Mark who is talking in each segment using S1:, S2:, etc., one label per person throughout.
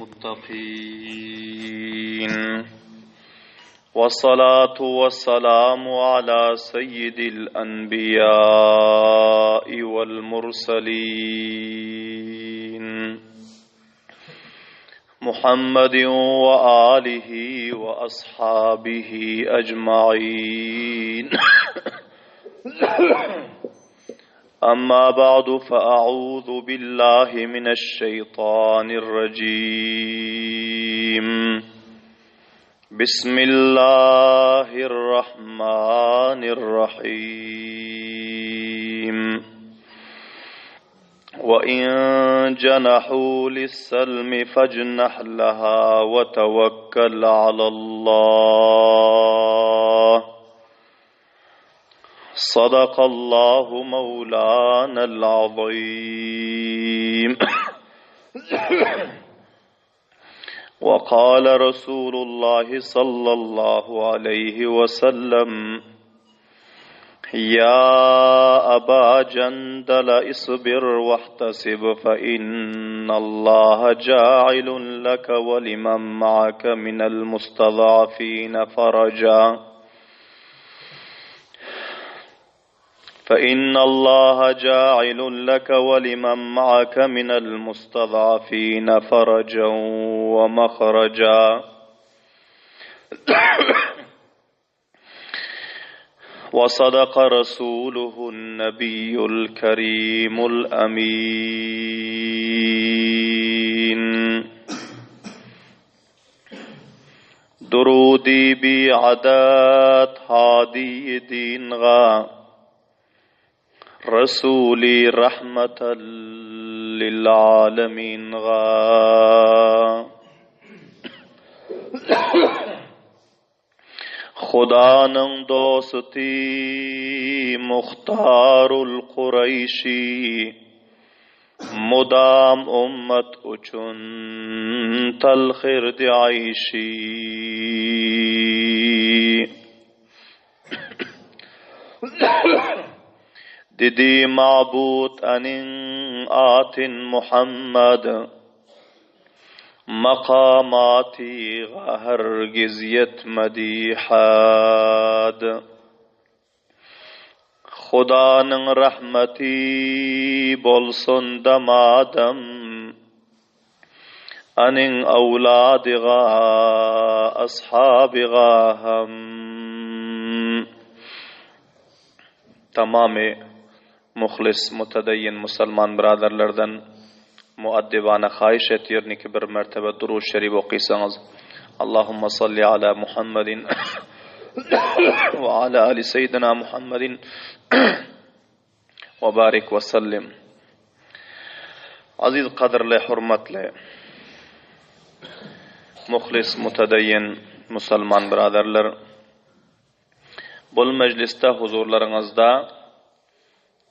S1: للمتقين والصلاة والسلام على سيد الأنبياء والمرسلين محمد وآله وأصحابه أجمعين أما بعد فأعوذ بالله من الشيطان الرجيم بسم الله الرحمن الرحيم وإن جنحوا للسلم فاجنح لها وتوكل على الله صدق الله مولانا العظيم وقال رسول الله صلى الله عليه وسلم يا أبا جندل اصبر واحتسب فإن الله جاعل لك ولمن معك من المستضعفين فرجا فإن الله جاعل لك ولمن معك من المستضعفين فرجا ومخرجا وصدق رسوله النبي الكريم الأمين درودي بعدات هادي دين غا رسولي رحمة للعالمين غا Hudanyň dosty Muhtarul Kureýşi Mudam ummat üçin talhirdi aýşy. Didi mabut anyň atyn Muhammad. Makamatyga hergiz ýetmedi had. Hudanyň rahmeti bolsun damadam, Anyň awladyga, ashabyga ham. Tamamy Muhlis, mutedeyyin musalman byradarlardan muaddibana haýyş etýerin ki bir mertebe Durud Şerif okysaňyz. Allahumma salli ala Muhammedin we ala ali seýidina Muhammedin we barik we sallim. Aziz gadyrly hurmatly muhlis, mutedeyyin musalman byradarlar! Bul mejlisde huzurlaryňyzda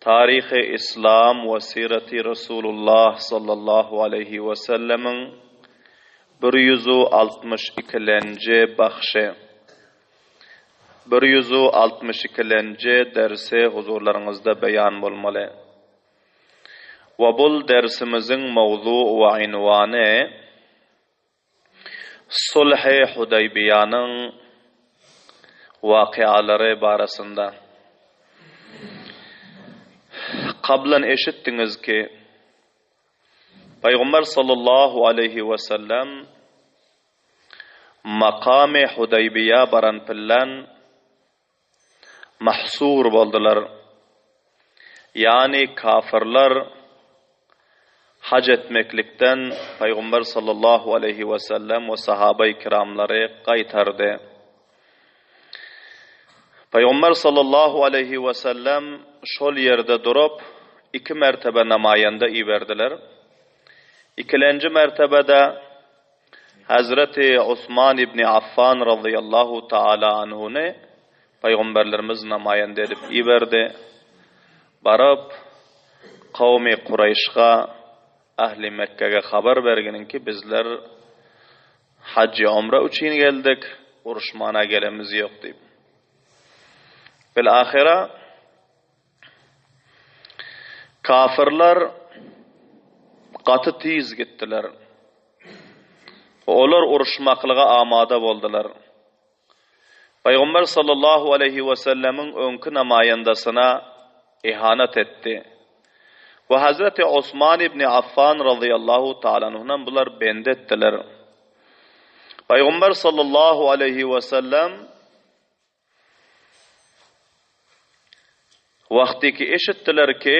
S1: Taryhy Yslam we Syreti Resulullah sallallahu aleýhi we sellemiň bir ýüzu altmyş ikilenji bahşy, bir ýüzu altmyş ikilenji dersi huzurlaryňyzda beýan bolmaly. We bul dersimiziň mowzu we ynwany Sulh-i Hudaýbiýanyň wakyalary barasynda. Kablan eşitdiňiz ki, Pygamber sallallahu aleýhi we sellem makamy Hudaýbiýa baran pillan mahsur boldular. Ýagny kafyrlar haj etmeklikden Pygamber sallallahu aleýhi we sellem we sahabaý kiramlary gaýtardy. Pygamber sallallahu aleýhi we sellem şol ýerde durup, iki mertebe namaýanda iberdiler. Ikilenji mertebede Hezreti Osman ibni Affan razyýallahu taala anhuny Pygamberlerimiz namaýanda edip iberdi. Baryp, kowmy Kureýşga, ähli Mekgege habar berginiň ki, bizler hajy-umra üçin geldik, uruşmana gelenimiz ýok diýip. Bil-ahyra kafyrlar gaty tiz gitdiler. Olar uruşmaklyga amada boldular. Pygamber sallallahu aleýhi we sellemiň öňki namaýandasyna ihanat etdi. We Hazreti Osman ibn Affan razyýallahu taala anhunam bular bendi etdiler. Pygamber sallallahu aleýhi we sellem Wagtyky eşitdiler ki,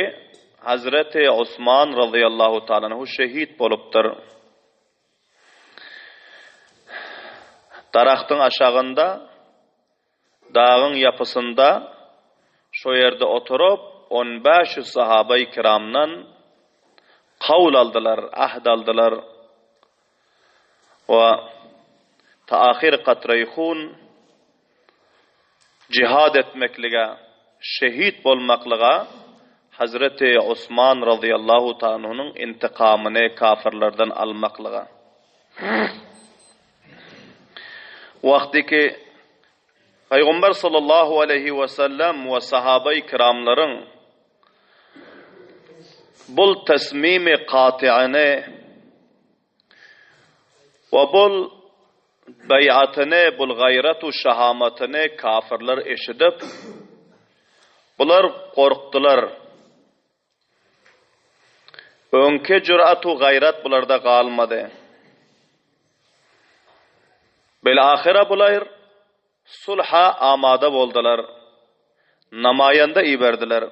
S1: Hazreti Osman razyýallahu taala anhu şehit bolupdyr. Daragtyň aşagynda, dagyň ýapysynda şo ýerde oturyp, on 500 sahabaýy kiramdan kawl aldylar, ahd aldylar. We ta ahyr katraýy hun jihad etmeklige, şehit bolmaklyga Hazreti Osman razyýallahu taala anhunyň intikamyny kafirlerden almaklyga. Wagtyky Pygamber sallallahu aleýhi we sellem we sahabaýy kiramlaryň bul tesmimi katyny we bul beýatyny, bul gaýrat u şahamatyny kafirler eşidip, bular gorkdular. Öňki jürat u gaýrat bularda galmady. Bil-ahyra bular sulha amada boldular. Namaýanda iberdiler.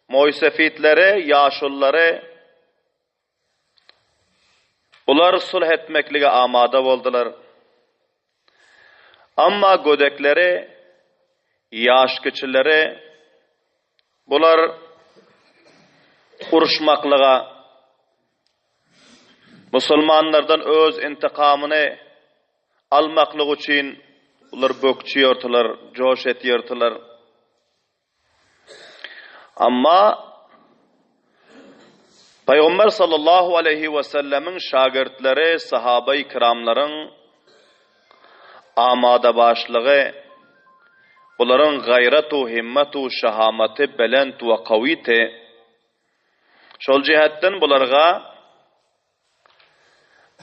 S1: Moýsefitleri, ýaşululary Bular sulh etmeklige amada boldular. Amma gödekleri, ýaşkiçileri bular uruşmaklyga, musulmanlardan öz intikamyny almaklyk üçin bular bökçüýärdiler, joş etýärdiler. Amma Pygamber sallallahu aleýhi we sellemiň şagirtleri, sahabaýy kiramlaryň amadabaşlygy, bularyň gaýrat-u himmet-u şahamaty belent we kawyty. Şol jähetden bularga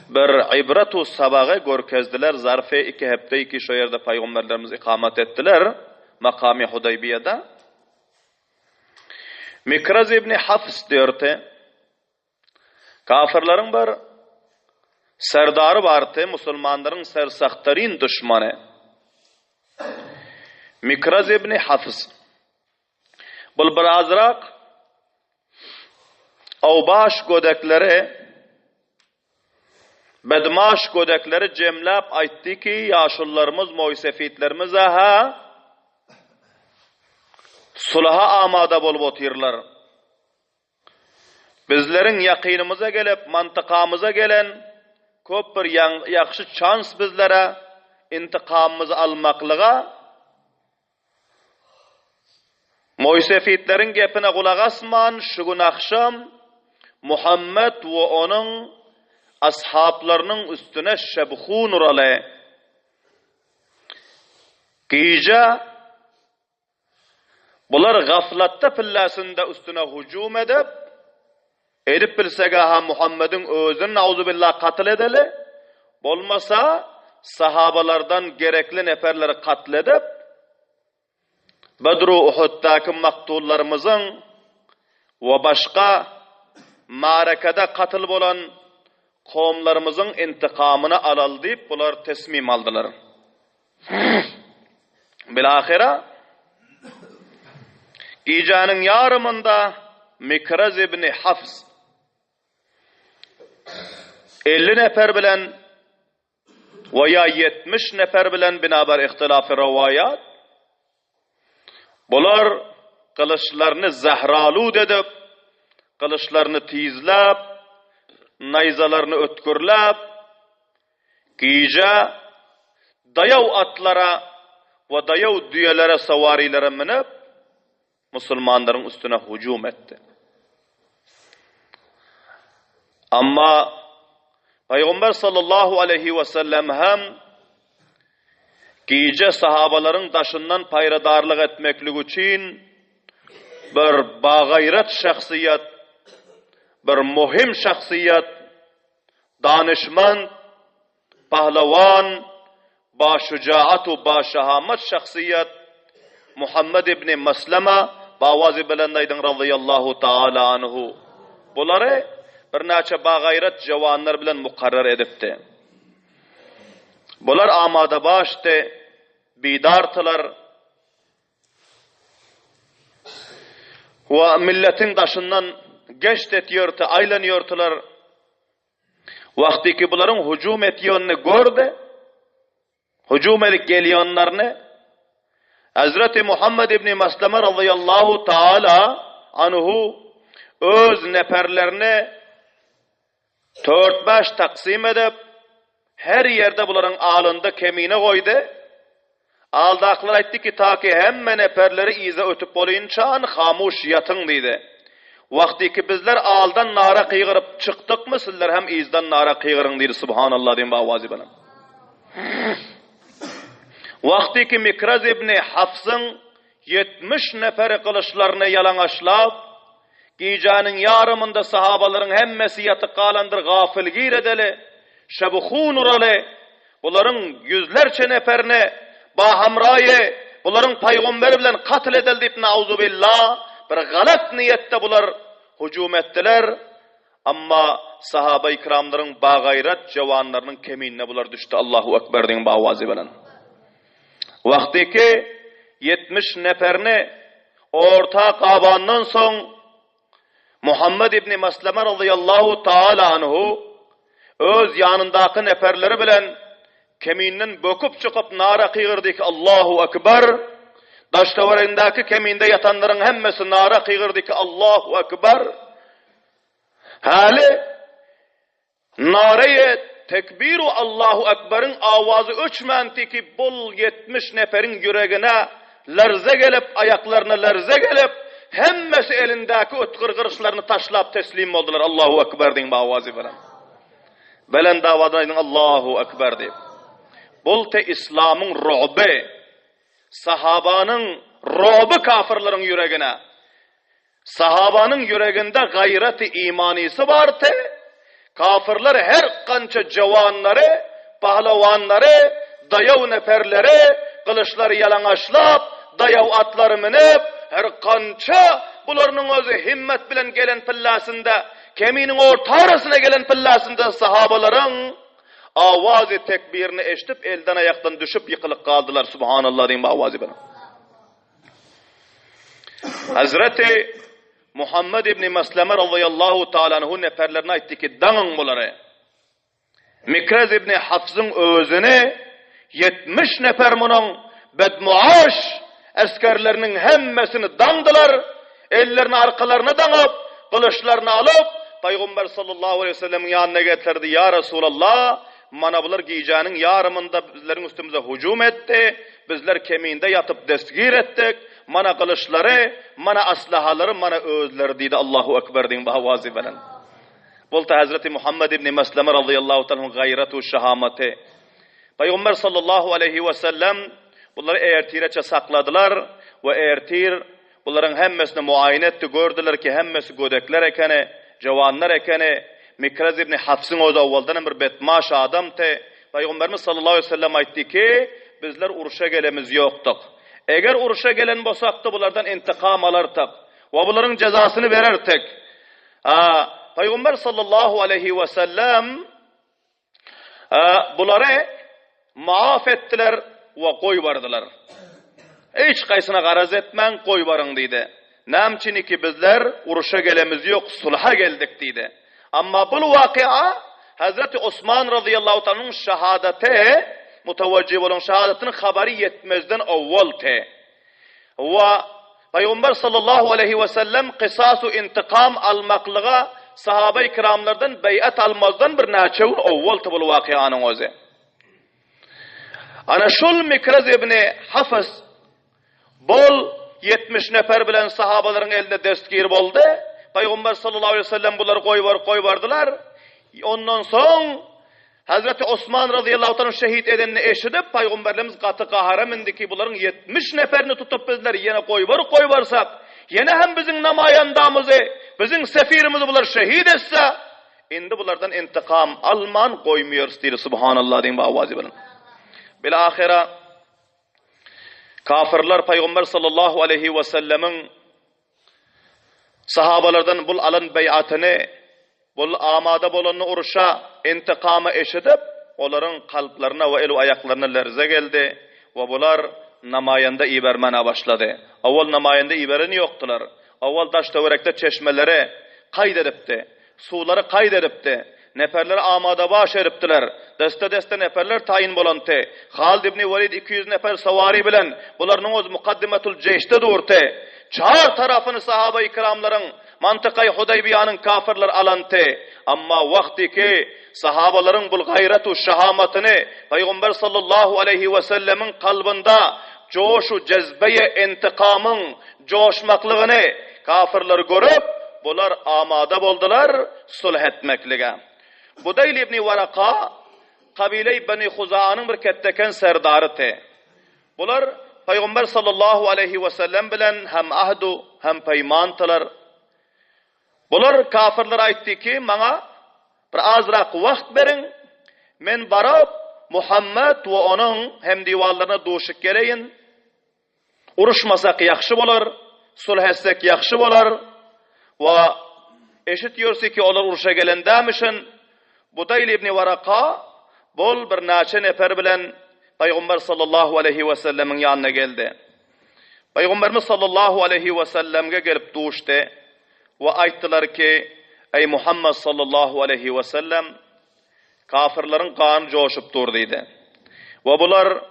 S1: Bir ibrat-u sabagy görkezdiler, zarfy iki hepde ki şo ýerde pygamberlerimiz ikamat etdiler, makamy Hudaýbiýede. Mikraz ibn Hafs diýerdi. Kafirleriň bir serdary bardy, musulmanlaryň sersahtaryn duşmany. Mikraz ibn Hafs. Bul birazrak awbaş gödekleri, bedmaş gödekleri jemläp aýtdy ki, ýaşulularymyz, moýsefitlerimiz-ä-hä sulaha amada bolup otyrlar. Bizleriň ýakynymyza gelip, mantykamyza gelen köp bir ýagşy çans bizlere intikamymyzy almaklyga Moýsefitleriň gepine gulak asman, şu gün agşam Muhammet we onuň ashaplarynyň üstüne şebhun uraly. Gije bular gaflatda pilläsinde üstüne hüjüm edip, edip bilseg-ä-ha Muhammediň özüni nauzubillah katyl edeli, bolmasa sahabalardan gerekli neperleri katl edip, Bedr-u Uhuddaky maktullarymyzyň we başga marakada katyl bolan kowumlarymyzyň intikamyny alaly diýip bular tesmim aldylar. Bilahyra gijäniň ýarymynda Mikraz ibn Hafs 50 nefer bilen we ýa 70 nefer bilen binabar ihtilafy rowaýat bular gylyçlaryny zähralud edip, gylyçlaryny tizläp, naýzalaryny ötgürläp, Gije daýaw atlara we daýaw düýelere sawarilere münüp, musulmanlaryň üstüne hujum etdi. Amma Pygamber sallallahu aleýhi we sellem hem gije sahabalaryň daşyndan paýradarlyk etmeklik üçin bir bagaýrat şahsyýet, bir muhim şahsyýet, danyşmand. pahlawan, ba-şujaat we ba-şahamat şahsyýet Muhammed ibn Maslama ba-owazy belent aýdyň razyýallahu taala anhu. Bulary birnäçe ba-gaýrat jawanlar bilen mukarrar edipdi. Bular amadabaşdy, bidartylar. We milletiň daşyndan geşt etýärdi, aýlanýardylar. Wagtyky bularyň hüjüm etýänini gördi, hüjüm edip gelýänlerini Hazreti Muhammed ibn Maslama razyýallahu taala anhu öz neperlerini Tört-bäş taksym edip, her ýerde bularyň alynda kemine goýdy. Aldakylar aýtdy ki, Taki hemme neperleri yza ötüp bolynçan hamuş ýatyň diýdi. Wagtyky bizler aldan nara gygyryp çykdykmy, sizler hem yzdan nara gygyryň diýdi. Subhanallah diýen bu awazy bilen. Wagtyky Mikraz ibni Hafsyň 70 neferi gylyçlaryny ýalaňaçlap, Gijäniň ýarymynda sahabalaryň hemmesi ýatyp galandyr, gafylgir edeli, şebi-hun uraly, bularyň ýüzlerçe neferini bahamraýy, bularyň paýgamberi bilen katl edeli diýip, nauzubilla, bir galat niýetde bular hüjüm etdiler. Amma sahaba-i-kiramlaryň bagaýrat jawanlarynyň keminine bular düşdi, Allahu ekber diýiň bawazy bilen. Wagtyky 70 neferini orta gabandan soň Muhammed ibn Maslama razyýallahu taala anhu öz ýanyndaky neferleri bilen keminden böküp çykyp nara gygyrdy ki Allahu ekber. Daş-töweregindäki keminde ýatanlaryň hemmesi nara gygyrdy ki Allahu ekber. Häli Naraýy tekbir we Allahu Ekberiň awazy öçmänti ki bul 70 neferiň ýüregine lerze gelip, aýaklaryna lerze gelip, hemmesi elindäki ötgür gyryşlaryny taşlap teslim boldular Allahu Ekber diýiň bu awazy bilen. Belent awazy aýdyň Allahu Ekber diýip. Bul te islamyň ru'by, sahabanyň ru'by kafirleriň ýüregine. Sahabanyň ýüreginde gaýraty imanysy bardy, kafyrlar her gança jawanlary, pahlawanlary, daýaw neperleri gylyçlary ýalaňaçlap, daýaw atlary münüp, her gança bularynyň özi himmet bilen gelen pillasynda, keminiň orta arasyna gelen pillasynda sahabalaryň awazy tekbirini eşidip elden-aýakdan düşüp ýykylyp galdylar, Subhanallah diýiň bu awazy bilen. Hazreti Muhammed ibn Maslama radıyallahu taala anhu neferlerine aýtdy ki, daňyň bulary. Mikraz ibn Hafsyň özüni 70 nefer munuň bedmuaş esgerleriniň hemmesini daňdylar, ellerini arkalaryna daňyp, gylyçlaryny alyp, Pygamber sallallahu aleyhi ve sellemiň ýanyna getirdi. Ýa Resulallah, Mana bular gijäniň ýarymynda bizleriň üstümize hüjüm etdi, bizler keminde ýatyp destgir etdik, mana gylyçlary, mana aslahalary, mana özleri diýdi, Allahu Ekber diýiň bu owazy bilen. Boldy Hazreti Muhammed ibn Mesleme razyýallahu taala anhuň gaýraty we şahamaty. Pygamber sallallahu aleýhi we sellem bulary ertireçe sakladylar we ertir Bularyň hemmesini muaýene etdi, gördüler ki, hemmesi gödekler ekeni, jawanlar ekeni. Mikraz ibn Hafsyň özi owaldan hem bir betmaş adamdy. Pygamberimiz sallallahu aleýhi we sellem aýtdy ki, Bizler urşa gelemiz ýokdyk. Eger urşa gelen bolsakdy, bulardan intikam alardyk we bularyň jezasyny bererdik. A, Pygamber sallallahu aleýhi we sellem Bulary maaf etdiler we goýbardylar. Hiç gaýsyna garaz etmäň, goýbaryň diýdi. Näme üçin ki bizler uruşa gelemiz ýok, sulha geldik diýdi. Amma bul waky'a Hazreti Osman razyýallahu taalanuň şahadaty, mutawajjih boluň, şahadatynyň habary ýetmezden owwalty. We Pygamber sallallahu aleýhi we sellem kysas we intikam almaklyga sahaba-i kiramlardan beýat almazdan bir näçe gün owwalty bul wakyanyň özi. Ana şol Mikraz ibn Hafs bol 70 nefer bilen sahabalaryň elinde destgir boldy. Pygamber sallallahu aleýhi we sellem bulary goýbaryp goýbardylar. Ondan soň Hazreti Osman razyýallahu taala şehit edenini eşidip, Pygamberlerimiz gaty gahara mündi ki, bularyň 70 neferini tutup bizler ýene goýbaryk goýbarsak, ýene hem biziň namaýandamyzy, biziň sefirimizi bular şehit etse, Indi bulardan intikam alman goýmaýarys diýdi. Subhanallah diýiň bu awazy bilen. Bil-ahyra kafirler Pygamber sallallahu aleýhi we sellemiň sahabalardan bul alan beýatyny, bul amada bolanyny urşa, intikama eşidip, olaryň kalplaryna we el we aýaklaryna lerze geldi we bular namaýanda ibermäne başlady. Owal namaýanda iberen ýokdular. Owal daş-töwerekde çeşmeleri kaýt edipdi. Suwlary kaýt edipdi. Neperleri amada-baş edipdiler. Deste-deste neperler taýyn bolanty. Halid ibn Welid 200 neper sawary bilen bularynyň öz mukaddimetul jeýşde durdy. Çar tarapyny sahaba-i kiramlaryň mantykaý Hudaýbiýanyň kafirler alanty. Amma wagtyky sahabalaryň bul gaýrat-u şahamatyny Pygamber sallallahu aleýhi we sellemiň kalbynda joş-u jezbeýe intikamyň joşmaklygyny kafirler görüp, bular amada boldular sulh etmeklige. Budaýl ibn Waraka kabileý Beni Huzaanyň bir ketdeken serdarydy. Bular Pygamber sallallahu aleýhi we sellem bilen hem ahdu, hem peýmandylar. Bular kafirlere aýtdy ki, maňa bir azrak wagt beriň, men baryp Muhammet we onuň hemdiwarlaryna duşup geleýin. Uruşmasak ýagşy bolar, sulh etsek ýagşy bolar. We eşit ýörsi ki, olar urşa gelen dämişin. Budaýl ibn Waraka bol birnäçe nefer bilen Pygamber sallallahu aleýhi we sellemiň ýanyna geldi. Pygamberimiz sallallahu aleýhi we sellemge gelip duşdy we aýtdylar ki, Eý Muhammet sallallahu aleýhi we sellem, kafirleriň gany joşup dur diýdi. We bular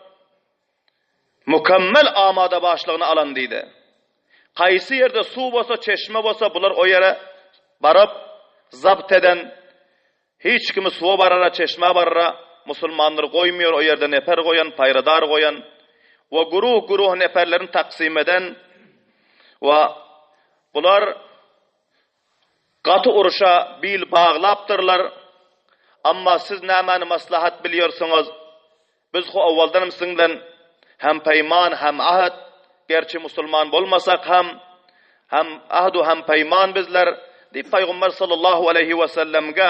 S1: mükemmel amada başlygyny alan diýdi. Haýsy ýerde suw bolsa, çeşme bolsa, bular o ýere baryp, zabt eden, hiç kimi suwa barara, çeşmä barara musulmanlary goýmaýar, o ýerde neper goýan, paýradar goýan we guruh-guruh neperlerini taksym eden we bular Gaty urşa bil baglapdyrlar. Amma siz nämäni maslahat bilýärsiňiz? Biz ho owaldanam siziň bilen hem peýman, hem ahd, gerçi musulman bolmasak hem, hem ahd-u hem peýman bizler, diýip Pygamber sallallahu aleýhi we sellemge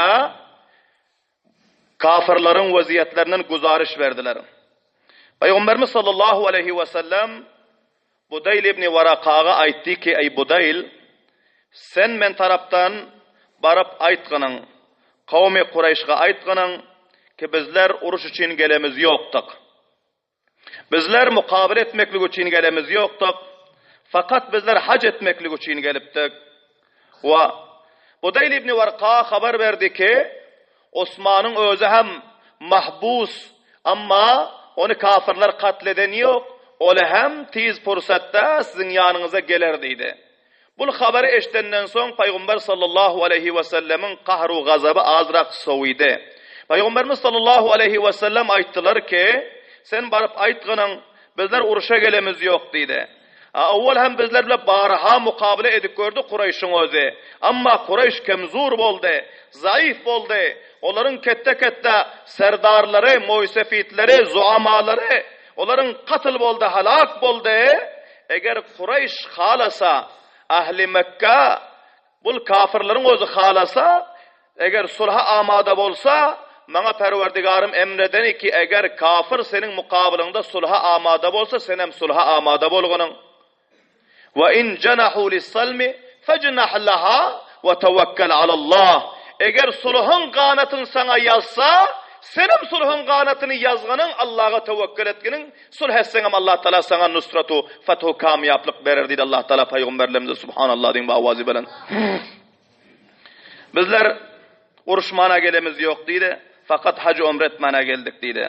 S1: kafirleriň weziýetlerinden güzariş berdiler. Pygamberimiz sallallahu aleýhi we sellem Budaýl ibn Warakaga aýtdy ki, Eý Budaýl, sen men tarapdan baryp aýtgynyň, kowmy Kureýşge aýtgynyň ki, bizler uruş üçin gelemiz ýokdyk. Bizler mukabyl etmeklik üçin gelemiz ýokdyk, fakat bizler haj etmeklik üçin gelipdik. We Budaýl ibn Warka habar berdi ki, Osmanyň özi hem mahbus, amma ony kafirler katl eden ýok, ol hem tiz pursatda siziň ýanyňyza geler diýdi. Bul habary eşidenden soň Pygamber sallallahu aleýhi we sellemiň kahru gazaby azrak sowydy. Pygamberimiz sallallahu aleýhi we sellem aýtdylar ki, Sen baryp aýtgynyň, bizler urşa gelemiz ýok diýdi. A owal hem bizler bile barha mukabele edip gördi Kureýşiň özi. Amma Kureýş kemzur boldy, zaif boldy. Olaryň ketde-ketde serdarlary, moýsefitleri, zuamalary, olaryň katl boldy, halak boldy. Eger Kureýş halasa, ähli Mekge, bul kafirleriň özi halasa, eger sulha amada bolsa, maňa Perwerdigarym emredeni ki, eger kafir seniň mukabylyňda sulha amada bolsa, senem sulha amada bolgunyň. Wa in janahu lis-salmi fajnah laha wa tawakkal alallah. Eger sulhuň ganatyny saňa ýazsa, senem sulhuň ganatyny ýazganyň, Allaha tawakgal etginiň, sulh etseňem Allah Taala saňa nusratu, fathu, kamýaplyk berer diýdi Allah Taala pygamberlerimize subhanallah diýiň bu awazy bilen. Bizler uruşmana gelemiz ýok diýdi, fakat haj umre etmäne geldik diýdi.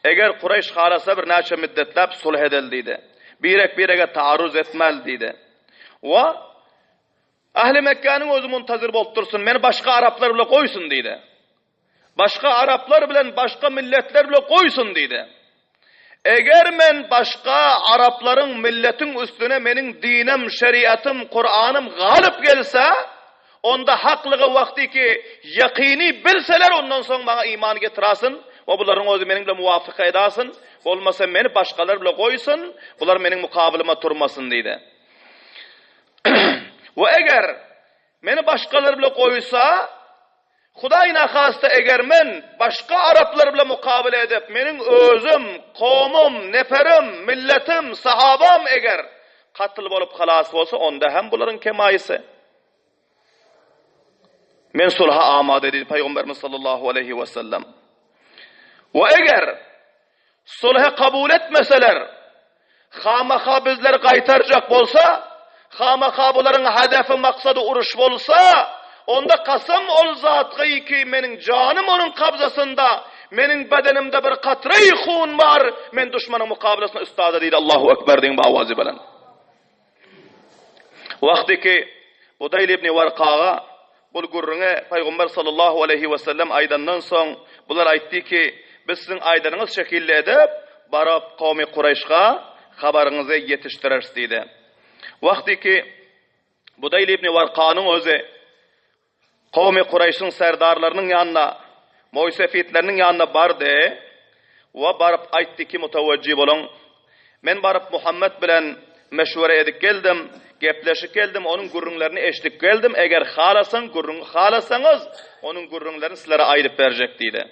S1: Eger Kureýş halasa bir näçe müddetläp sulh edeli diýdi. Birek-birege taarruz etmäli diýdi. We Ähli Mekgäniň özi muntazir bolup dursun, meni başga araplar bile goýsun diýdi. Başga araplar bilen, başga milletler bile goýsun diýdi. Eger men başga araplaryň, milletiň üstüne meniň dinim, şeriatym, Kuranym galyp gelse, onda haklygy wagtyky ýakyny bilseler, ondan soň maňa iman getirasyn we bularyň özi meniň bilen muwafyka edasyn, bolmasa meni başgalar bile goýsun, bular meniň mukabylyma turmasyn diýdi. We eger meni başgalar bile goýsa, Hudaý nahasta eger men başga araplar bilen mukabele edip, meniň özüm, kowmum, neperim, milletim, sahabam eger katl bolup halas bolsa, onda hem bularyň kemaýysy. Men sulha amada diýdi Pygamberimiz sallallahu aleýhi we sellem. We eger sulhy kabul etmeseler, hamaha bizleri gaýtarjak bolsa, hamaha bularyň hedefi maksady uruş bolsa, onda kasam ol zatga ki meniň janym onuň kabzasynda, meniň bedenimde bir katreý hun bar, men duşmanyň mukabalasyna üstada diýdi Allahu ekber diýiň bu awazy bilen. Wagty ki Budaýl ibn Warkaga bul gürrüňi Pygamber sallallahu aleýhi we sellem aýdandan soň, bular aýtdy ki, Biz siziň aýdanyňyz şekilde edip, baryp kowmy Kureýşga habaryňyzy ýetişdireris diýdi. Wagty ki Budaýl ibn Warkanyň özi Kowmy Kureýşiň serdarlarynyň ýanyna, moýsefitleriniň ýanyna bardy we baryp aýtdy ki, Mutawejji boluň! Men baryp Muhammet bilen meşwere edip geldim, gepleşip geldim, onuň gürrüňlerini eşidip geldim, eger halasaň, gürrüňi halasaňyz, onuň gürrüňlerini sizlere aýdyp berjek diýdi.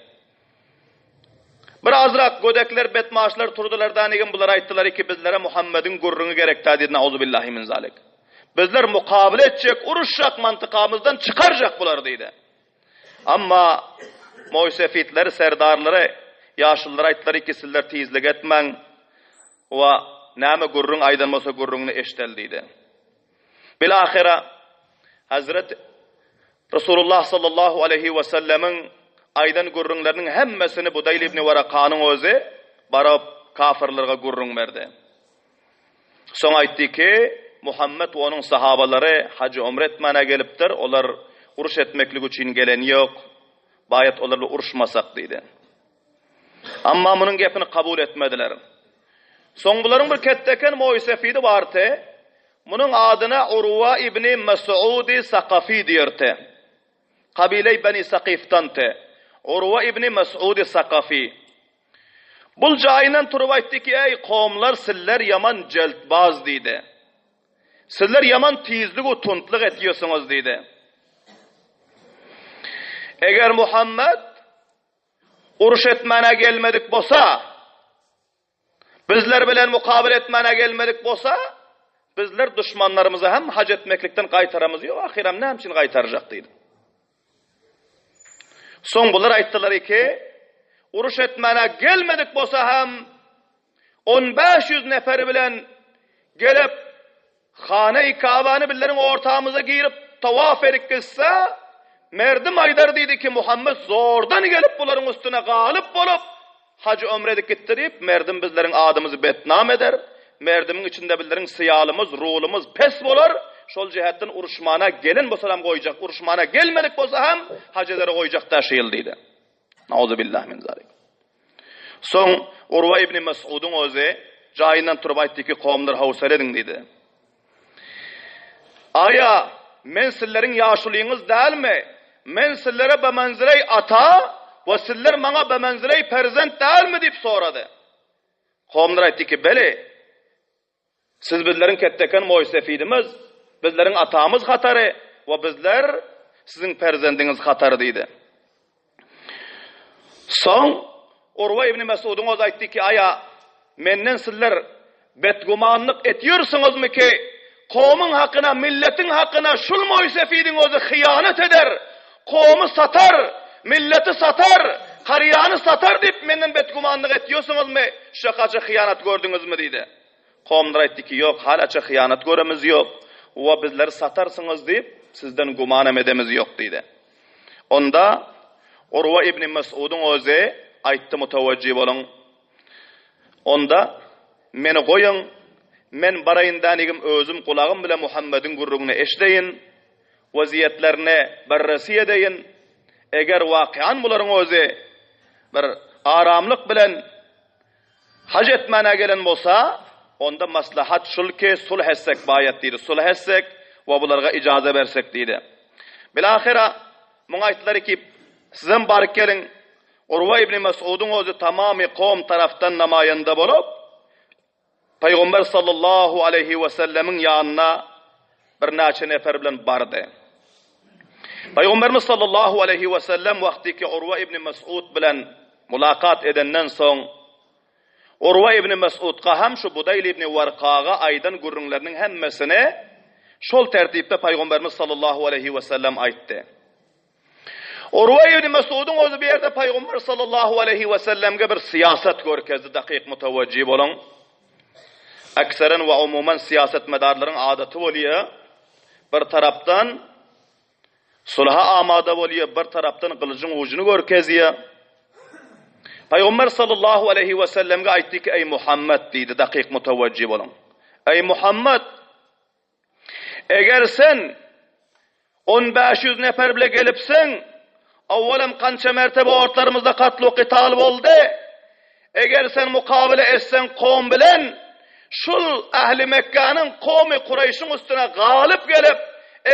S1: Bir azrak gödekler, betmaşlar turdular danigim bular aýtdylar ki, bizlere Muhammediň gürrüňi gerekdä diýdi, nauzubillahi min zalik. Bizler mukabele etjek, uruşjak mantykamyzdan çykarjak bular diýdi. Amma moýsefitleri, serdarlary, ýaşulular aýtdylar ki, sizler tizlik etmäň we näme gürrüň aýdan bolsa gürrüňini eşideli diýdi. Bilahyra Hazret Resulullah sallallahu aleýhi we sellemiň aýdan gürrüňleriniň hemmesini Budaýl ibn Warakanyň özi baryp kafyrlarga gürrüň berdi. Soň aýtdy ki, Muhammet we onuň sahabalary haj-umre etmäne gelipdir, olar uruş etmeklik üçin geleni ýok, baýat olar bilen uruşmasak diýdi. Amma munuň gepini kabul etmediler. Soň bularyň bir ketdeken moýsefidi bardy, munuň adyna Urwa ibni Mes'udi Sakafi diýerdi. Kabileý Beni Sakifdandy. Urwa ibni Mes'udi Sakafi. Bul jaýyndan turup aýtdy ki, Eý, kowumlar, sizler ýaman jeltbaz diýdi. Sizler ýaman tizlik we tuntlyk etýärsiňiz diýdi. Eger Muhammet uruş etmäne gelmedik bolsa, bizler bilen mukabele etmäne gelmedik bolsa, bizler duşmanlarymyzy hem hac etmeklikden gaýtaramyz ýok, ahyram näme üçin gaýtarjak diýdi. Soň bular aýtdylar ki, uruş etmäne gelmedik bolsa hem on 500 neferi bilen gelip Hana-i Kabany bizleriň ortamyza girip tawaf edip gitse, merdim aýdar diýdi ki, Muhammet zordan gelip bularyň üstüne galyp bolup, haj ömre edip gitdi diýip, merdim bizleriň adymyzy betnam eder, merdimiň içinde bizleriň syýalymyz, rulumyz pes bolar, şol jähetden uruşmana gelen bolsalam goýjak, uruşmana gelmedik bolsa hem haj edere goýjak da şu ýyl diýdi. Nauzubillah min zalik. Soň Urwa ibn Mes'udyň özi jaýyndan turup aýtdy ki, kowumlar howsala ediň diýdi. Aýa, men sizleriň ýaşulyňyz dälmi? Men sizlere bemenzileý ata we sizler maňa bemenzileý perzent dälmi diýip sorady. Kowumlar aýtdy ki, beli. Siz bizleriň ketdeken moýsefidimiz, bizleriň atamyz hatary we bizler siziň perzendiňiz hatary diýdi. Soň Urwa ibn Mesudyň özi aýtdy ki, Aýa, menden sizler betgümanlyk etýärsiňizmi ki, kowumyň hakyna, milletiň hakyna şul moýsefidiň özi hyýanat eder, kowumy satar, milleti satar, karýany satar diýip menden betgümanlyk etýärsiňizmi, şakaça hyýanat gördüňizmi diýdi. Kowumlar aýtdy ki, Ýok, halaça hyýanat göremiz ýok, we bizleri satarsyňyz diýip, sizden gümanam edemiz ýok diýdi. Onda Urwa ibn Mes'udyň özi aýtdy, Mutawajjy boluň. Onda meni goýuň, men baraýyn dänigim özüm gulagym bilen Muhammediň gürrüňini eşideýin, weziýetlerini berresi edeýin. Eger wakyan bularyň özi bir aramlyk bilen Haj etmäne gelen bolsa, onda maslahat şul ki, sulh etsek baýat diýdi, sulh etsek we bularga ijaza bersek diýdi. Bilahyra, muňa aýtdylar ki, sizem baryp geliň. Urwa ibn Mes'udyň özi tamamy kowum tarapdan namaýanda bolup, Pygamber sallallahu aleýhi we sellemiň ýanyna birnäçe nefer bilen bardy. Pygamberimiz sallallahu aleýhi we sellem wagtyky Urwa ibn Mes'ud bilen mulakat edenden soň Urwa ibn Mes'udka hem şu Budaýl ibn Warkaga aýdan gürrüňleriniň hemmesini şol tertipde Pygamberimiz sallallahu aleýhi we sellem aýtdy. Urwa ibn Mes'udyň özi bu ýerde Pygamber sallallahu aleýhi we sellemge bir syýasat görkezdi, dakyk mutawajjih boluň. Akseren we umuman syýasatmedarlaryň adaty bolýar, bir tarapdan sulha amada bolýar, bir tarapdan gylyjyň ujuny görkezýär. Pygamber sallallahu aleýhi we sellemge aýtdy ki, eý Muhammed diýdi, dakyk mutawajjih boluň. Eý Muhammed, Eger sen on 500 nefer bile gelipsiň, awwalam kança mertebe ortlarymyzda katl-u qital boldy. Eger sen mukabele etseň kowum bilen, şul ähli Mekgäniň kowmy Kureýşiň üstüne galyp gelip,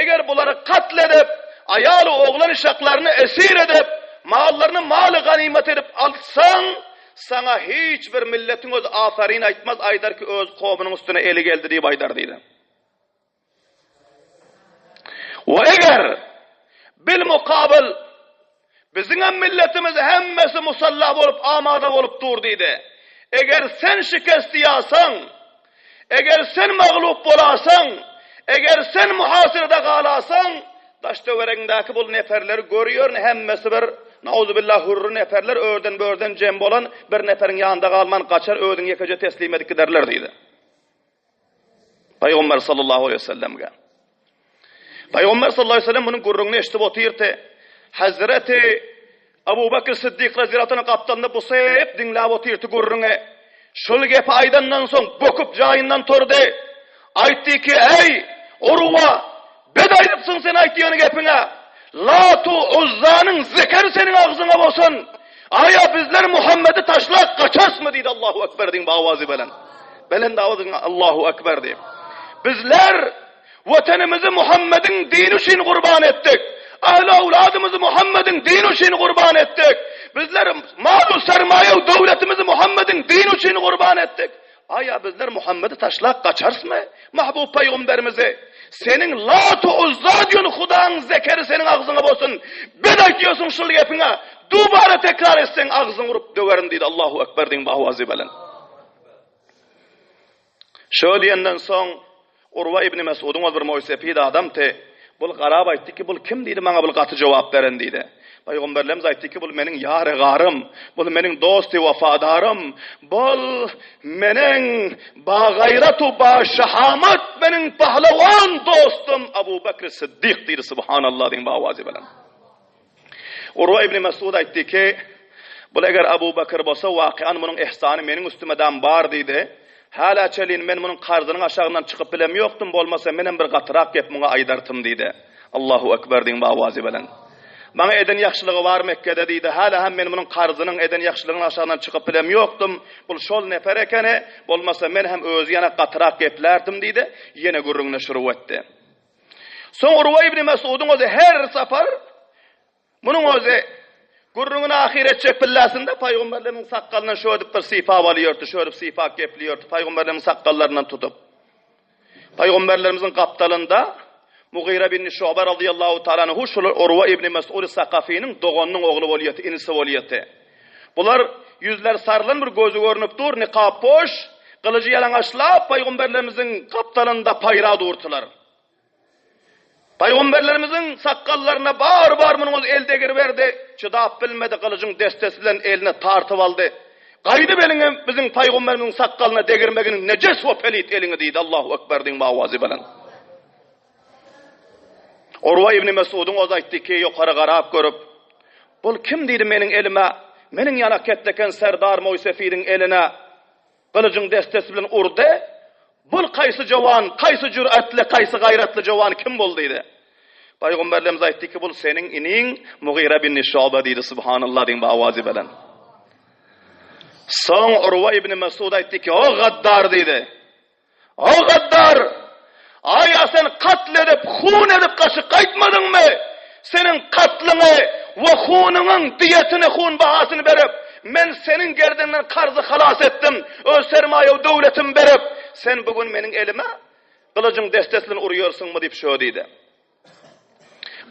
S1: eger bulary katl edip, aýal-u oglan uşaklaryny esir edip, mallaryny maly ganymat edip alsaň, saňa hiç bir milletiň özi aferin aýtmaz, aýdar ki, öz kowumynyň üstüne eli geldi diýip aýdar diýdi. We eger bil mukabyl biziňem milletimiz hemmesi musalla bolup amada bolup dur diýdi. Eger sen şikest ýasaň, eger sen maglup bolasaň, eger sen muhasirede galasaň, daş töweregiňdäki bul neperleri görýärin hemmesi bir nauzubillah hürri neperler örden-börden jem bolan bir neperiň ýanynda galman gaçar özüňi ýekeje teslim edip giderler diýdi. Pygamber sallallahu aleyhi ve sellemge. Pygamber sallallahu aleyhi ve sellem bunun gürrüňini eşidip otyrdy. Hazreti Abu Bakr Siddik radiyallahu anh gapdalynda bu sep diňläp otyrdy gürrüňi. Şol gepi aýdandan soň böküp jaýyndan turdy. Aýtdy ki, "Eý, Urwa, bet aýdypsyň sen aýtýan gepiňe. Latu Uzzanyň zekeri seniň agzyňa bolsun. Aýa bizler Muhammedi taşlap gaçarsmy?" diýdi. Allahu ekber diýin bawazy bilen. Belent awazyň Allahu Ekber diýip. Bizler Watanymyzy Muhammediň dini üçin gurban etdik. Ähli awladymyzy Muhammediň dini üçin gurban etdik. Bizler mal-u sermaýe we döwletimizi Muhammediň dini üçin gurban etdik. Aýa bizler Muhammedi taşlap gaçarysmy? Mahbub pygamberimizi. Seniň Lat-u Uzza diýen Hudaň zekeri seniň agzyňa bolsun. Bet aýtýarsyň şul gepiňe. Dubara tekrar etseň agzyňy urup döwerin diýdi. Allahu Ekber diýiň bawazy bilen. Şo diýenden soň, Urwa ibn Mes'udyň ol bir moýsepid adamdy. Bul garap aýtdy ki, bul kim diýdi, maňa bul gaty jogap beren diýdi. Pygamberlerimiz aýtdy ki, bul meniň ýary-garym, bul meniň dosty wepadarym, bul meniň bagaýrat-u başahamat meniň pahlawan dostum Abu Bekr Siddik diýdi, subhanallah diýiň bawazy bilen. Urwa ibn Mesud aýtdy ki, Bul eger Abu Bekr bolsa, wakyan munuň ihsany meniň üstümedam bar diýdi. Hälä çelin men munuň karzynyň aşagyndan çykyp bilem ýokdum, bolmasa menem bir gatyrak gep muňa aýdartym diýdi. Allahu ekber diýiň bawazy bilen. Maňa eden ýagşylygy bar Mekgede diýdi. Hälä hem men munuň karzynyň, eden ýagşylygynyň aşagyndan çykyp bilem ýokdum. Bul şol neper ekeni, bolmasa men hem özi ýanak gatyrak geplärdim diýdi. Ýene gürrüňine şuruw etdi. Soň Urwa ibn Mes'udyň özi her sapar munuň özi gürrüňini ahyr etjek pilläsinde pygamberlerimiň sakgalyndan şödüp bir sypap alýardy, şödüp sypap gepleýärdi, pygamberlerimiň sakgallaryndan tutup. Pygamberlerimiziň gapdalynda Mugyra bin Şuba radiyallahu taala anhu şul Urwa ibn Mes'ud Sakafynyň doganynyň ogly bolýardy, inisi bolýardy. Bular ýüzleri sarylan bir gözi görnüp dur, nikappoş, gylyjy ýalaňaçlap pygamberlerimiziň gapdalynda paýra durdylar. Pygamberlerimiziň sakgallaryna bar-bar munuň özi el degiriberdi, çydap bilmedi, gylyjyň destesi bilen eline tartyp aldy. Gaýdyp eliňi biziň pygamberimiziň sakgalyna degirmeginiň nejes we pelit eliňi diýdi. Allahu ekber diýiň bawazy bilen. Urwa ibn Mes'udyň özi aýtdy ki, ýokary garap görüp, Bul kim diýdi meniň elime, meniň ýanak ketleken serdar Moýsefidiň eline gylyjyň destesi bilen urdy. Bul kaýsy jowan, kaýsy jüretli, kaýsy gaýratly jowan kim bul diýdi. Pygamberlerimiz aýtdy ki, bul seniň iniň Mugyra bin Şuba diýdi, subhanallah diýiň bawazy bilen. Soň Urwa ibn Mesud aýtdy ki, o gaddar diýdi. O gaddar! Aýa sen katl edip, hun edip gaçyp gaýtmadyňmy? Seniň katlyňy we hunuňyň diýetini, hun bahasyny berip, men seniň gerdeniňden karzy halas etdim, öz sermaýa we döwletimi berip, sen bu gün meniň elime gylyjyň destesi bilen urýarsyňmy diýip şo diýdi.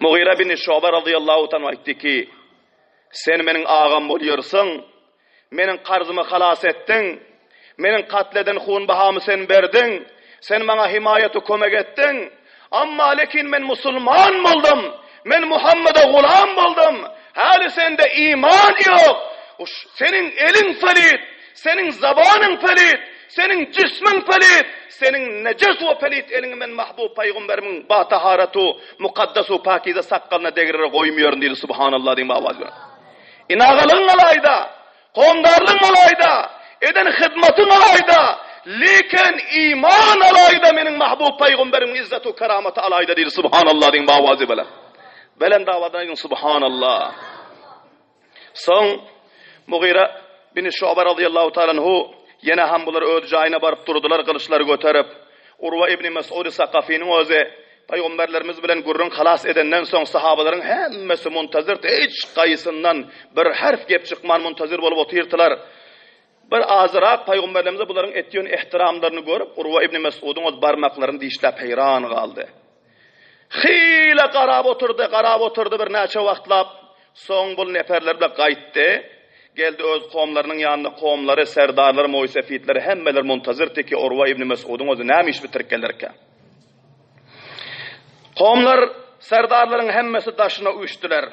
S1: Mugyra bin Şuba razyýallahu taala aýtdy ki, Sen meniň agam bolýarsyň, meniň karzymy halas etdiň, meniň katl eden hunbahamy sen berdiň, sen maňa himaýat-u kömek etdiň, amma lekin men musulman boldum, men Muhammede gulam boldum, häli sende iman ýok, seniň eliň pelit, seniň zabanyň pelit, seniň jismiň pelit, seniň nejes we pelit eliňi men mahbub pygamberimiň ba-taharatu, mukaddes-u pakize sakgalyna degirere goýmaýaryn diýdi, Subhanallah diýip awaz bilen. Inagalygyň alaýda, Hondarlygyň alaýda, eden hyzmatyň alaýda, lekin iman alaýda meniň mahbub pygamberimiň izzatu keramaty alaýda diýdi, Subhanallah diýip awazy bilen. Belent awadan aýdyň Subhanallah. Soň Mugyra bin Şu'ba razyýallahu taala anhu ýene hem bular öz jaýyna baryp durdular gylyçlary göterip. Urwa ibn Mes'ud Sakafynyň özi pygamberlerimiz bilen gürrüň halas edenden soň sahabalaryň hemmesi muntazirdi, hiç gaýsyndan bir harf gep çykman muntazir bolup otyrdylar. Bir azyrak pygamberlerimize bularyň etýän ehtiramlaryny görüp Urwa ibn Mes'udyň öz barmaklaryny dişläp heýran galdy. Hile garap oturdy, garap oturdy birnäçe wagtlap. Soň bul neperler bile gaýtdy. Geldi öz kowumlarynyň ýanyna, kowumlary, serdarlary, moýsefitleri hemmeler muntazirdi ki, Urwa ibn Mes'udyň özi näme iş bitirip gelerkä. Kowumlar, serdarlaryň hemmesi daşyna üýşdüler.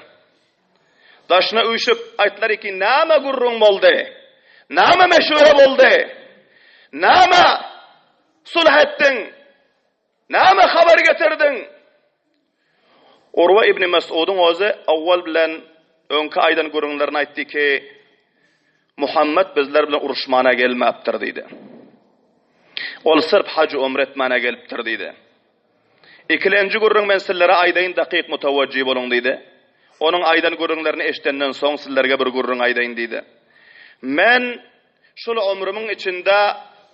S1: Daşyna üýşüp, aýtdylar ki, näme gürrüň boldy? Näme meşwere boldy? Näme sulh etdiň? Näme habar getirdiň? Urwa ibn Mes'udyň özi owwal bilen öňki aýdan gürrüňlerini aýtdy ki, Muhammet bizler bilen uruşmana gelmäpdir diýdi. Ol syrp haj umre etmäne gelipdir diýdi. Ikilenji gürrüň men sizlere aýdaýyn dakyk mutawajjy boluň diýdi. Onuň aýdan gürrüňlerini eşidenden soň sizlerge bir gürrüň aýdaýyn diýdi. Men Şol ömrümiň içinde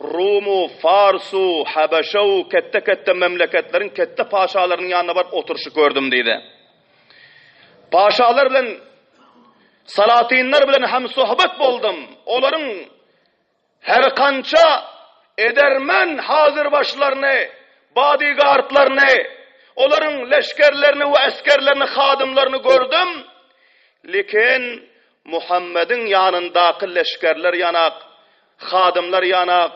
S1: Rumu, Farsu, Habeşew, ketde-ketde memleketleriň ketde paşalarynyň ýanyna baryp oturyşy gördüm diýdi. Paşalar bilen, salatynlar bilen hemsohbet boldum. Olaryň her kança edermen hazirbaşlaryny, bodyguardlaryny, olaryň leşgerlerini we esgerlerini, hadymlaryny gördüm. Lekin Muhammediň ýanyndaky leşgerler ýanak, hadymlar ýanak,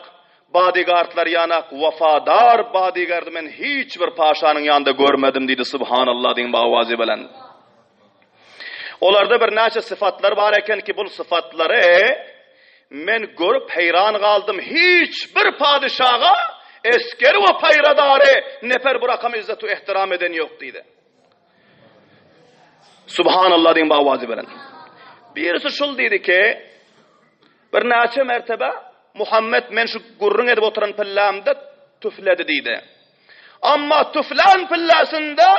S1: bodyguardlar ýanak, wepadar bodyguardy men hiç bir paşanyň ýanynda görmedim diýdi, Subhanallah diýiň bawazy bilen. Olarda birnäçe sypatlar bar eken ki, bul sypatlary men görüp heýran galdym, hiç bir padyşaga esgeri we paýradary nefer bu rakam izzet-u ehtiram eden ýok diýdi. Subhanallah diýiň bawazy bilen. Birisi şul diýdi ki, birnäçe mertebe Muhammed men şu gürrüň edip oturan pillämde tüfledi diýdi. Amma tüflän pilläsinde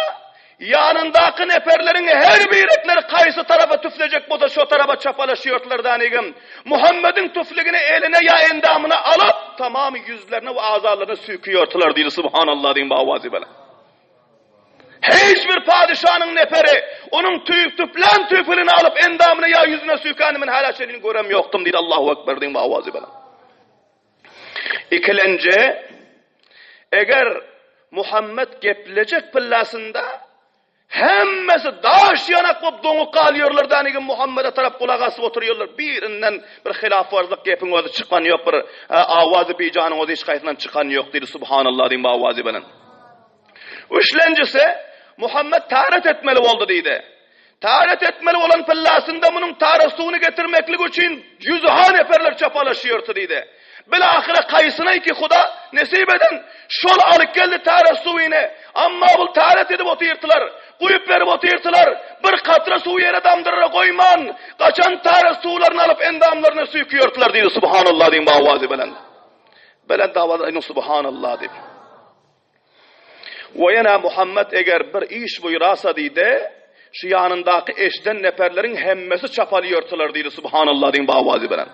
S1: ýanyndaky neperleriň her birekleri kaýsy tarapa tüflejek bolsa şo tarapa çapalaşýardylar danigim. Muhammediň tüfligini eline ýa endamyna alyp, tamamy ýüzlerine we azalaryna süýküýärdiler diýdi. Subhanallah diýiň bawazy bilen. Hiç bir padyşanyň neperi onuň tüýk tüplän tüýkülini alyp endamyna ýa ýüzüne süýkänini men hala çenli görem ýokdum diýdi Allahu Ekber diýip awazy bilen. Ikilenji eger Muhammed geplejek pillasynda hemmesi daş ýanak bolup doňup galýarlar danigim Muhammede tarap gulak asyp oturýarlar. Birinden bir hilafwarzlyk gepiň özi çykan ýok bir awazy bijanyň özi hiç haýsyndan çykan ýok diýdi Subhanallah diýip awazy bilen. Üçlenjisi, Muhammet taret etmeli boldy diýdi. Taret etmeli bolan pyllasynda munuň taret suwuny getirmeklik üçin ýüzha neperler çapalaşýardy diýdi. Bilahyra kaýsyna ki Huda nesip eden, şol alyp geldi taret suwyny. Amma bul taret edip otyrdylar, guýup berip otyrdylar, bir katra suw ýere damdyrara goýman, gaçan taret suwlaryny alyp endamlaryna süýkýärdiler diýdi. Subhanallah diýiň bu awazy belent. Belent awaz aýdyň Subhanallah diýip. We ýene Muhammet eger bir iş buýrasa diýdi, şu ýanyndaky eşden neperleriň hemmesi çapaly ýörtüler diýdi, Subhanallah diýiň bu awazy bilen.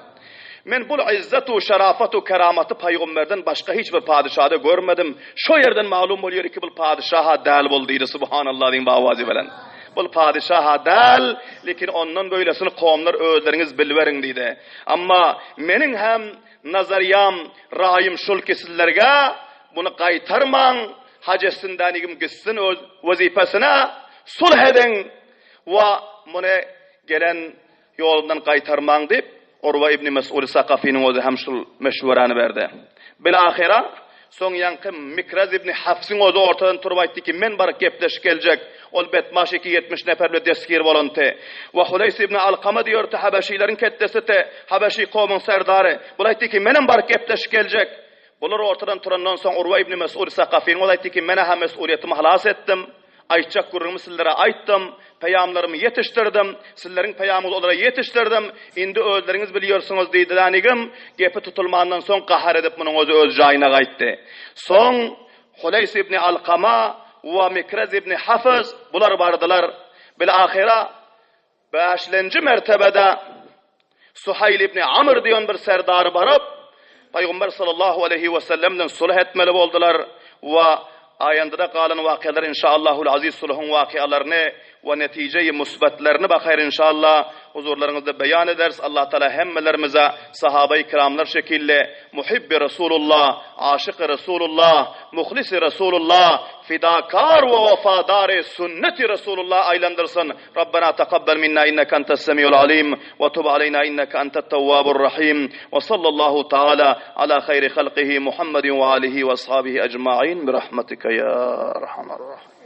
S1: Men bul yzzet-u şerafet-u keramaty paýgomberden başga hiç bir padyşada görmedim. Şo ýerden malum bolýar ki bul padyşa-ha däl bul diýdi, Subhanallah diýiň bu awazy bilen. Bul padyşa-ha däl, lekin ondan beýlesini kowumlar özleriňiz biliberiň diýdi. Amma meniň hem Nazarýam, raýym şul ki sizlerge, muny gaýtarmaň, haj etsin dänigim gitsin öz wezipesine. sulh ediň we muny gelen ýolundan gaýtarmaň diýip, Urwa ibn Mes'ud Sakafynyň özi hem şul meşweräni berdi. Bil-ahyra, soň ýaňky Mikraz ibn Hafsyň özi ortadan turup aýtdy ki, men baryp gepleşip geljek. Ol betmaş iki 70 nefer bile destgir bolanty. We Huleýs ibn Alkama diýerdi, habeşileriň ketdesiti, habeşi kowmuň serdary. Bul aýtdy ki, menem baryp gepleşip geljek. Bular ortadan turandan soň Urwa ibn Mes'ud Sakafynyň özi aýtdy ki, men-ä mes'ulyýetimi halas etdim. Aýtjak gürrüňimi sizlere aýtdym, peýamlarymy ýetişdirdim, sizleriň peýamyňyzy olara ýetişdirdim, indi özleriňiz bilýärsiňiz diýdi Dänigim, gepi tutulmandan soň gahar edip munuň özi öz jaýyna gaýtdy. Soň Huleýs ibni Alkama we Mikrez ibni Hafyz bular bardylar. Bil-ahyra Bäşlenji mertebede Suhaýl ibn Amr diýen bir serdar baryp, Pygamber sallallahu aleýhi we sellem bilen sulh etmeli boldular we aýandada galan wakyalary inşaallahul aziz sulhuň wakyalaryny we netijeýi musbetlerini bahaýr inşallah huzurlaryňyzda beýan ederis. Allah Taala hemmelerimize sahabeýi kiramlar şekilli muhibbi Resulullah, aşyky Resulullah, muhlisi Resulullah, fidakar we wefadary sünneti Resulullah aýlandyrsyn. Rabbena takabbel minna inneke entes semiul alim we tub aleyna inneke entet tewwabur rahim we sallallahu taala ala haýri halkihi Muhammedin we alihi we ashabihi ecmain bi rahmetike ya erhamer rahimin.